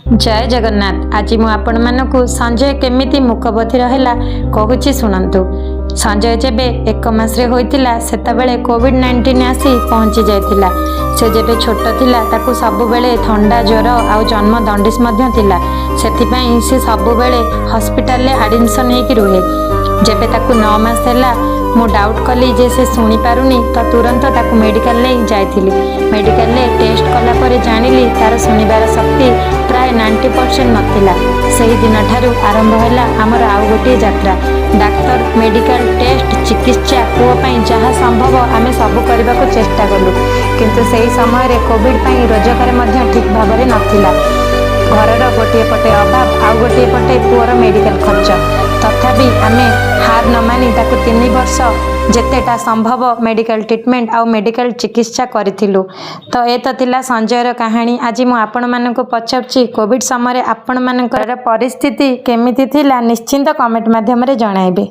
ଜୟ ଜଗନ୍ନାଥ। ଆଜି ମୁଁ ଆପଣମାନଙ୍କୁ ସଞ୍ଜୟ କେମିତି ମୂକବଧିର ହେଲା କହୁଛି, ଶୁଣନ୍ତୁ। ସଞ୍ଜୟ ଯେବେ 1 ମାସରେ ହୋଇଥିଲା, ସେତେବେଳେ କୋଭିଡ଼-19 ଆସି ପହଞ୍ଚି ଯାଇଥିଲା। ସେ ଯେବେ ଛୋଟ ଥିଲା, ତାକୁ ସବୁବେଳେ ଥଣ୍ଡା, ଜ୍ୱର ଆଉ ଜନ୍ମ ଦଣ୍ଡିସ୍ ମଧ୍ୟ ଥିଲା। ସେଥିପାଇଁ ସେ ସବୁବେଳେ ହସ୍ପିଟାଲରେ ଆଡ଼ମିସନ୍ ହେଇକି ରୁହେ। ଯେବେ ତାକୁ 9 ମାସ ହେଲା, ମୁଁ ଡାଉଟ୍ କଲି ଯେ ସେ ଶୁଣିପାରୁନି, ତ ତୁରନ୍ତ ତାକୁ ମେଡ଼ିକାଲ ନେଇ ଯାଇଥିଲି। ମେଡ଼ିକାଲରେ ଟେଷ୍ଟ କଲା ପରେ ଜାଣିଲି ତାର ଶୁଣିବାର ଶକ୍ତି ପ୍ରାୟ 90% ନଥିଲା। ସେହି ଦିନଠାରୁ ଆରମ୍ଭ ହେଲା ଆମର ଆଉ ଗୋଟିଏ ଯାତ୍ରା। ଡାକ୍ତର, ମେଡ଼ିକାଲ ଟେଷ୍ଟ, ଚିକିତ୍ସା, ପୁଅ ପାଇଁ ଯାହା ସମ୍ଭବ ଆମେ ସବୁ କରିବାକୁ ଚେଷ୍ଟା କଲୁ। କିନ୍ତୁ ସେହି ସମୟରେ କୋଭିଡ଼ ପାଇଁ ରୋଜଗାର ମଧ୍ୟ ଠିକ୍ ଭାବରେ ନଥିଲା। ଘରର ଗୋଟିଏ ପଟେ ଅଭାବ, ଆଉ ଗୋଟିଏ ପଟେ ପୁଅର ମେଡ଼ିକାଲ ଖର୍ଚ୍ଚ। ତଥାପି ଆମେ ହାର ନ ମାନି ତାକୁ 3 ବର୍ଷ ଯେତେଟା ସମ୍ଭବ ମେଡ଼ିକାଲ ଟ୍ରିଟମେଣ୍ଟ ଆଉ ମେଡ଼ିକାଲ ଚିକିତ୍ସା କରିଥିଲୁ। ତ ଏ ତ ଥିଲା ସଞ୍ଜୟର କାହାଣୀ। ଆଜି ମୁଁ ଆପଣମାନଙ୍କୁ ପଚାରୁଛି, କୋଭିଡ଼ ସମୟରେ ଆପଣମାନଙ୍କର ପରିସ୍ଥିତି କେମିତି ଥିଲା? ନିଶ୍ଚିନ୍ତ କମେଣ୍ଟ ମାଧ୍ୟମରେ ଜଣାଇବେ।